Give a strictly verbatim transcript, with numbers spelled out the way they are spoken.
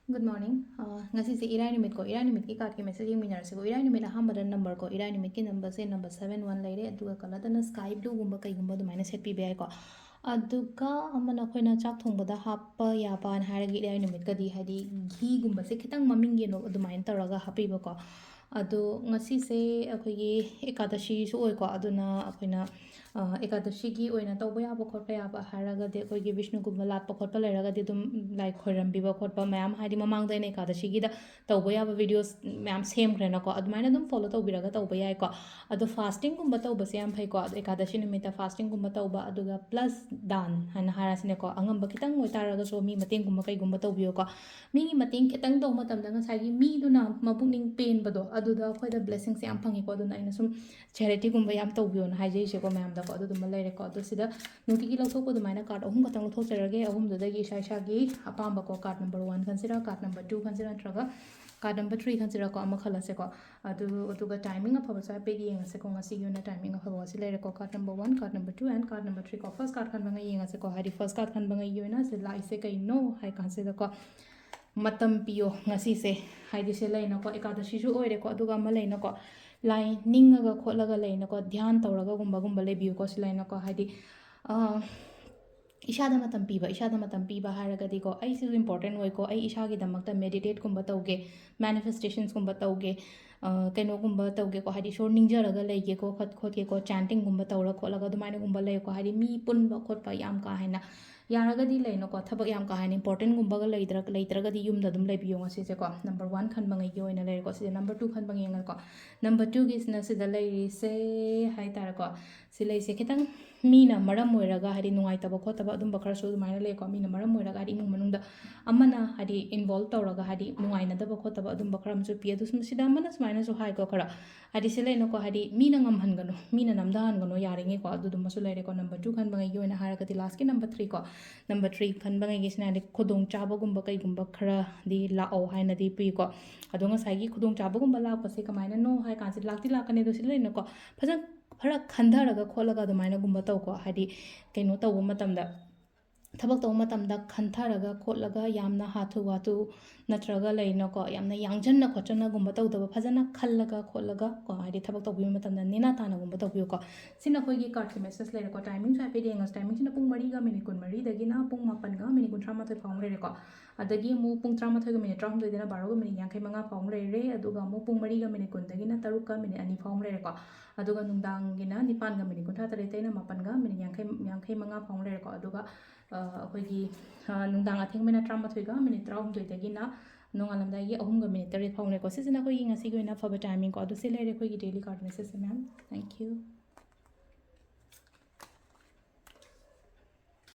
Good morning. ꯑ, ꯉꯁꯤꯁꯦ ꯏꯔꯥꯏ ꯅꯨꯃꯤꯠꯀꯣ, ꯏꯔꯥꯏ ꯅꯨꯃꯤꯠꯀꯤ cardꯀꯤ message ꯌꯦꯡꯃꯤꯟꯅꯔꯁꯤꯀꯣ꯫ ꯏꯔꯥꯏ ꯅꯨꯃꯤꯠ ꯑꯍꯥꯟꯕꯗ numberꯀꯣ, ꯏꯔꯥꯏ ꯅꯨꯃꯤꯠꯀꯤ numberꯁꯦ number seven one ꯂꯩꯔꯦ, ꯑꯗꯨꯒ colourꯗꯅ sky blueꯒꯨꯝꯕ ꯀꯩꯒꯨꯝꯕ ꯑꯗꯨꯃꯥꯏꯅ ꯁꯦꯠꯄꯤꯕ ꯌꯥꯏꯀꯣ꯫ ꯑꯗꯨꯒ ꯑꯃꯅ ꯑꯩꯈꯣꯏꯅ ꯆꯥꯛ ꯊꯣꯡꯕꯗ ꯍꯥꯞꯄ ꯌꯥꯕꯅ ꯍꯥꯏꯔꯒ ꯏꯔꯥꯏ ꯅꯨꯃꯤꯠꯀꯗꯤ ꯍꯥꯏꯗꯤ ꯘꯤꯒꯨꯝꯕꯁꯦ ꯈꯤꯇꯪ ꯃꯃꯤꯡꯒꯤ ꯑꯣꯏꯅ ꯑꯗꯨꯃꯥꯏꯅ ꯇꯧꯔꯒ ꯍꯥꯞꯄꯤꯕꯀꯣ꯫ ꯑꯗꯣ ꯉꯁꯤꯁꯦ ꯑꯩꯈꯣꯏꯒꯤ ꯑꯦꯀꯥꯗꯁꯤꯁꯨ ꯑꯣꯏꯀꯣ, ꯑꯗꯨꯅ ꯑꯩꯈꯣꯏꯅ ꯑ, ꯑꯦꯀꯥꯗꯁꯤꯒꯤ ꯑꯣꯏꯅ ꯇꯧꯕ ꯌꯥꯕ ꯈꯣꯠꯄ ꯌꯥꯕ ꯍꯥꯏꯔꯒꯗꯤ ꯑꯩꯈꯣꯏꯒꯤ ꯕꯤꯁꯅꯨꯒꯨꯝꯕ ꯂꯥꯠꯄ ꯈꯣꯠꯄ ꯂꯩꯔꯒꯗꯤ ꯑꯗꯨꯝ ꯂꯥꯏ ꯈꯣꯏꯔꯝꯕꯤꯕ ꯈꯣꯠꯄ ꯃꯌꯥꯝ, ꯍꯥꯏꯗꯤ ꯃꯃꯥꯡꯗ ꯑꯩꯅ ꯑꯦꯀꯥꯗꯁꯤꯒꯤꯗ ꯇꯧꯕ ꯌꯥꯕ videos ꯃꯌꯥꯝ ꯁꯦꯝꯈ꯭ꯔꯦꯅꯀꯣ, ꯑꯗꯨꯃꯥꯏꯅ ꯑꯗꯨꯝ follow ꯇꯧꯕꯤꯔꯒ ꯇꯧꯕ ꯌꯥꯏꯀꯣ꯫ ꯑꯗꯣ fastingꯒꯨꯝꯕ ꯇꯧꯕꯁꯦ ꯌꯥꯝ ꯐꯩꯀꯣ, ꯑꯗꯣ ꯑꯦꯀꯥꯗꯁꯤ ꯅꯨꯃꯤꯠꯇ fastingꯒꯨꯝꯕ ꯇꯧꯕ, ꯑꯗꯨꯒ plus ꯗꯥꯟ ꯍꯥꯏꯅ ꯍꯥꯏꯔꯁꯤꯅꯦꯀꯣ, ꯑꯉꯝꯕ ꯈꯤꯇꯪ ꯑꯣꯏꯇꯥꯔꯒꯁꯨ ꯃꯤ ꯃꯇꯦꯡꯒꯨꯝꯕ ꯀꯩꯒꯨꯝꯕ ꯇꯧꯕꯤꯌꯨꯀꯣ꯫ ꯃꯤꯒꯤ ꯃꯇꯦꯡ ꯈꯤꯇꯪ ꯇꯧꯕ ꯃꯇꯝꯗ ꯉꯁꯥꯏꯒꯤ ꯃꯤꯗꯨꯅ ꯃꯄꯨꯛꯅꯤꯡ ꯄꯦꯟꯕꯗꯣ, ꯑꯗꯨꯗ ꯑꯩꯈꯣꯏꯗ blessingꯁꯦ ꯌꯥꯝ ꯐꯪꯉꯤꯀꯣ꯫ ꯑꯗꯨꯅ ꯑꯩꯅ ꯁꯨꯝ charityꯒꯨꯝꯕ ꯌꯥꯝ ꯇꯧꯕꯤꯌꯣꯅ ꯍꯥꯏꯖꯩꯁꯦꯀꯣ ꯃꯌꯥꯝꯗꯀꯣ꯫ ꯑꯗꯨꯗꯨꯃ ꯂꯩꯔꯦꯀꯣ꯫ ꯑꯗꯣ ꯁꯤꯗ ꯅꯨꯡꯇꯤꯒꯤ ꯂꯧꯊꯣꯛꯄ ꯑꯗꯨꯃꯥꯏꯅ card ꯑꯍꯨꯝ ꯈꯛꯇꯪ ꯂꯧꯊꯣꯛꯆꯔꯒꯦ꯫ ꯑꯍꯨꯝꯗꯨꯗꯒꯤ ꯏꯁꯥ ꯏꯁꯥꯒꯤ ꯑꯄꯥꯝꯕꯀꯣ, card number one ꯈꯟꯁꯤꯔꯥ, card number two ꯈꯟꯁꯤꯔꯥ, ꯅꯠꯇ꯭ꯔꯒ card number three ꯈꯟꯁꯤꯔꯥꯀꯣ, ꯑꯃ ꯈꯜꯂꯁꯦꯀꯣ꯫ ꯑꯗꯨ, ꯑꯗꯨꯒ timing ꯑꯐꯕꯁꯨ ꯍꯥꯏꯐꯦꯠ ꯌꯦꯡꯉꯁꯦꯀꯣ꯫ ꯉꯁꯤꯒꯤ ꯑꯣꯏꯅ timing ꯑꯐꯕ ꯑꯁꯤ ꯂꯩꯔꯦꯀꯣ, card number one, card number two and card number three ꯀꯣ꯫ First card ꯈꯟꯕꯉꯩ ꯌꯦꯡꯉꯁꯦꯀꯣ꯫ ꯍꯥꯏꯗꯤ first card ꯈꯟꯕꯉꯩꯒꯤ ꯑꯣꯏꯅ ꯁꯤ ꯂꯥꯛꯏꯁꯦ ꯀꯩꯅꯣ ꯍꯥꯏ ꯀꯥꯟꯁꯤꯗꯀꯣ, ꯃꯇꯝ ꯄꯤꯌꯣ ꯉꯁꯤꯁꯦ꯫ ꯍꯥꯏꯗꯤ ꯁꯤ ꯂꯩꯅꯀꯣ, ꯑꯦꯀꯥꯗꯁꯤꯁꯨ ꯑꯣꯏꯔꯦꯀꯣ, ꯑꯗꯨꯒ ꯑꯃ ꯂꯩꯅꯀꯣ, ꯂꯥꯏ ꯅꯤꯡꯉꯒ ꯈꯣꯠꯂꯒ ꯂꯩꯅꯀꯣ, ꯙ꯭ꯌꯥꯟ ꯇꯧꯔꯒꯒꯨꯝꯕꯒꯨꯝꯕ ꯂꯩꯕꯤꯌꯨꯀꯣ꯫ ꯁꯤ ꯂꯩꯅꯀꯣ, ꯍꯥꯏꯗꯤ, ꯑ, ꯏꯁꯥꯗ ꯃꯇꯝ ꯄꯤꯕ, ꯏꯁꯥꯗ ꯃꯇꯝ ꯄꯤꯕ ꯍꯥꯏꯔꯒꯗꯤꯀꯣ, ꯑꯩꯁꯤꯁꯨ important ꯑꯣꯏꯀꯣ, ꯑꯩ ꯏꯁꯥꯒꯤꯗꯃꯛꯇ meditateꯀꯨꯝꯕ ꯇꯧꯒꯦ, manifestationsꯀꯨꯝꯕ ꯇꯧꯒꯦ, ꯑ, ꯀꯩꯅꯣꯒꯨꯝꯕ ꯇꯧꯒꯦꯀꯣ, ꯍꯥꯏꯗꯤ ꯏꯁꯣꯔ ꯅꯤꯡꯖꯔꯒ ꯂꯩꯒꯦꯀꯣ, ꯈꯣꯠ-, ꯈꯣꯠꯀꯦꯀꯣ, chantingꯒꯨꯝꯕ ꯇꯧꯔ ꯈꯣꯠꯂꯒ ꯑꯗꯨꯃꯥꯏꯅꯒꯨꯝꯕ ꯂꯩꯀꯣ꯫ ꯍꯥꯏꯗꯤ ꯃꯤ ꯄꯨꯟꯕ ꯈꯣꯠꯄ ꯌꯥꯝ ꯀꯥ ꯍꯦꯟꯅ ꯌꯥꯔꯒꯗꯤ ꯂꯩꯅꯀꯣ, ꯊꯕꯛ ꯌꯥꯝ ꯀꯥ ꯍꯦꯟꯅ importantꯒꯨꯝꯕꯒ ꯂꯩꯗ꯭ꯔ-, ꯂꯩꯇ꯭ꯔꯒꯗꯤ ꯌꯨꯝꯗ ꯑꯗꯨꯝ ꯂꯩꯕꯤꯌꯣ ꯉꯁꯤꯁꯦꯀꯣ꯫ Number one ꯈꯟꯕꯉꯩꯒꯤ ꯑꯣꯏꯅ ꯂꯩꯔꯦꯀꯣ꯫ ꯁꯤꯗ number two ꯈꯟꯕ ꯌꯦꯡꯉꯒꯀꯣ, number twoꯒꯤꯁꯤꯅ ꯁꯤꯗ ꯂꯩꯔꯤꯁꯦ ꯍꯥꯏ ꯇꯥꯔꯦꯀꯣ꯫ ꯁꯤ ꯂꯩꯁꯦ ꯈꯤꯇꯪ ꯃꯤꯅ ꯃꯔꯝ ꯑꯣꯏꯔꯒ, ꯍꯥꯏꯗꯤ ꯅꯨꯡꯉꯥꯏꯇꯕ ꯈꯣꯠꯇꯕ ꯑꯗꯨꯝꯕ ꯈꯔꯁꯨ ꯑꯗꯨꯃꯥꯏꯅ ꯂꯩꯀꯣ꯫ ꯃꯤꯅ ꯃꯔꯝ ꯑꯣꯏꯔꯒ, ꯍꯥꯏꯗꯤ ꯏꯃꯨꯡ ꯃꯅꯨꯡꯗ ꯑꯃꯅ, ꯍꯥꯏꯗꯤ involve ꯇꯧꯔꯒ, ꯍꯥꯏꯗꯤ ꯅꯨꯡꯉꯥꯏꯅꯗꯕ ꯈꯣꯠꯇꯕ ꯑꯗꯨꯝꯕ ꯈꯔ ꯑꯃꯁꯨ ꯄꯤ꯫ ꯑꯗꯨ ꯁꯨꯝ ꯁꯤꯗ ꯑꯃꯅ ꯁꯨꯃꯥꯏꯅꯁꯨ ꯍꯥꯏꯀꯣ, ꯈꯔ ꯍꯥꯏꯗꯤ ꯁꯤ ꯂꯩꯅꯀꯣ, ꯍꯥꯏꯗꯤ ꯃꯤꯅ ꯉꯝꯍꯟꯒꯅꯨ, ꯃꯤꯅ ꯅꯝꯊꯍꯟꯒꯅꯨ ꯌꯥꯔꯤꯉꯩꯀꯣ꯫ ꯑꯗꯨꯗꯨꯃꯁꯨ ꯂꯩꯔꯦꯀꯣ꯫ Number two ꯈꯟꯕꯉꯩꯒꯤ ꯑꯣꯏꯅ ꯍꯥꯏꯔꯒꯗꯤ lastꯀꯤ number three ꯀꯣ, number three ꯈꯟꯕꯉꯩꯒꯤꯁꯤꯅ ꯍꯥꯏꯗꯤ ꯈꯨꯗꯣꯡꯆꯥꯕꯒꯨꯝꯕ ꯀꯩꯒꯨꯝꯕ ꯈꯔꯗꯤ ꯂꯥꯛꯑꯣ ꯍꯥꯏꯅꯗꯤ ꯄꯤꯀꯣ꯫ ꯑꯗꯣ ꯉꯁꯥꯏꯒꯤ ꯈꯨꯗꯣꯡꯆꯥꯕꯒꯨꯝꯕ ꯂꯥꯛꯄꯁꯦ ꯀꯃꯥꯏꯅꯅꯣ ꯍꯥꯏ ꯀꯥꯟꯁꯤꯗ, ꯂꯥꯛꯇꯤ ꯂꯥꯛꯀꯅꯤ, ꯑꯗꯣ ꯁꯤ ꯂꯩꯅꯀꯣ, ꯐꯖꯅ ꯈꯔ ꯈꯟꯊꯔꯒ ꯈꯣꯠꯂꯒ ꯑꯗꯨꯃꯥꯏꯅꯒꯨꯝꯕ ꯇꯧꯀꯣ꯫ ꯍꯥꯏꯗꯤ ꯀꯩꯅꯣ ꯇꯧꯕ ꯃꯇꯝꯗ, ꯊꯕꯛ ꯇꯧꯕ ꯃꯇꯝꯗ ꯈꯟꯊꯔꯒ ꯈꯣꯠꯂꯒ ꯌꯥꯝꯅ ꯍꯥꯊꯨ ꯍꯥꯊꯨ ꯅꯠꯇ꯭ꯔꯒ ꯂꯩꯅꯀꯣ, ꯌꯥꯝꯅ ꯌꯥꯡꯖꯟꯅ ꯈꯣꯠꯆꯟꯅꯒꯨꯝꯕ ꯇꯧꯗꯕ, ꯐꯖꯅ ꯈꯜꯂꯒ ꯈꯣꯠꯂꯒ ꯀꯣ, ꯍꯥꯏꯗꯤ ꯊꯕꯛ ꯇꯧꯕꯤꯕ ꯃꯇꯝꯗ ꯅꯦꯅꯥ ꯇꯥꯅꯒꯨꯝꯕ ꯇꯧꯕꯤꯌꯨꯀꯣ꯫ ꯁꯤꯅ ꯑꯩꯈꯣꯏꯒꯤ ꯀꯥꯔꯠꯀꯤ ꯃꯦꯁꯦꯖ ꯂꯩꯔꯦꯀꯣ꯫ ꯇꯥꯏꯃꯤꯡꯁꯨ ꯍꯥꯏꯐꯦꯠ ꯌꯦꯡꯉꯁꯤ꯫ ꯇꯥꯏꯃꯤꯡꯁꯤꯅ ꯄꯨꯡ ꯃꯔꯤꯒ ꯃꯤꯅꯤꯠ ꯀꯨꯟꯃꯔꯤꯗꯒꯤꯅ ꯄꯨꯡ ꯃꯥꯄꯟꯒ ꯃꯤꯅꯤꯠ ꯀꯨꯟꯊ꯭ꯔꯥ ꯃꯥꯊꯣꯏ ꯐꯥꯎ ꯑꯃ ꯂꯩꯔꯦꯀꯣ꯫ ꯑꯗꯒꯤ ꯑꯃꯨꯛ ꯄꯨꯡ ꯇꯔꯥꯃꯥꯊꯣꯏꯒ ꯃꯤꯅꯤꯠ ꯇꯔꯥꯍꯨꯝꯗꯣꯏꯗꯩꯅ ꯕꯥꯔꯣꯒ ꯃꯤꯅꯤꯠ ꯌꯥꯡꯈꯩ ꯃꯉꯥ ꯐꯥꯎ ꯑꯃ ꯂꯩꯔꯦ꯫ ꯑꯗꯨꯒ ꯑꯃꯨꯛ ꯄꯨꯡ ꯃꯔꯤꯒ ꯃꯤꯅꯤꯠ ꯀꯨꯟꯗꯒꯤꯅ ꯇꯔꯨꯛꯀ ꯃꯤꯅꯤꯠ ꯑꯅꯤ ꯐꯥꯎ ꯑꯃ ꯂꯩꯔꯦꯀꯣ꯫ ꯑꯗꯨꯒ ꯅꯨꯡꯗꯥꯡꯒꯤꯅ ꯅꯤꯄꯥꯟꯒ ꯃꯤꯅꯤꯠ ꯀꯨꯟꯊ꯭ꯔꯥ ꯇꯔꯦꯠꯇꯩꯅ ꯃꯥꯄꯟꯒ ꯃꯤꯅꯤꯠ ꯌꯥꯡꯈꯩ, ꯌꯥꯡꯈꯩ ꯃꯉꯥ ꯐꯥꯎ ꯑꯃ ꯂꯩꯔꯦꯀꯣ꯫ ꯑꯗꯨꯒ ꯑ, ꯑꯩꯈꯣꯏꯒꯤ, ꯑ, ꯅꯨꯡꯗꯥꯡ ꯑꯊꯦꯡꯕꯅ ꯇꯔꯥꯃꯥꯊꯣꯏꯒ ꯃꯤꯅꯤꯠ ꯇꯔꯥꯍꯨꯝꯗꯣꯏꯗꯒꯤꯅ ꯅꯣꯡꯉꯥꯜꯂꯝꯗꯥꯏꯒꯤ ꯑꯍꯨꯝꯒ ꯃꯤꯅꯤꯠ ꯇꯔꯦꯠ ꯐꯥꯎꯅꯦꯀꯣ꯫ ꯁꯤꯁꯤꯅ ꯑꯩꯈꯣꯏꯒꯤ ꯉꯁꯤꯒꯤ ꯑꯣꯏꯅ ꯑꯐꯕ ꯇꯥꯏꯃꯤꯡꯀꯣ꯫ ꯑꯗꯨ ꯁꯤ ꯂꯩꯔꯦ ꯑꯩꯈꯣꯏꯒꯤ ꯗꯦꯂꯤ ꯀꯥꯔꯠ ꯃꯦꯁꯦꯖꯁꯦ, ꯃꯦꯝ꯫ Thank you꯫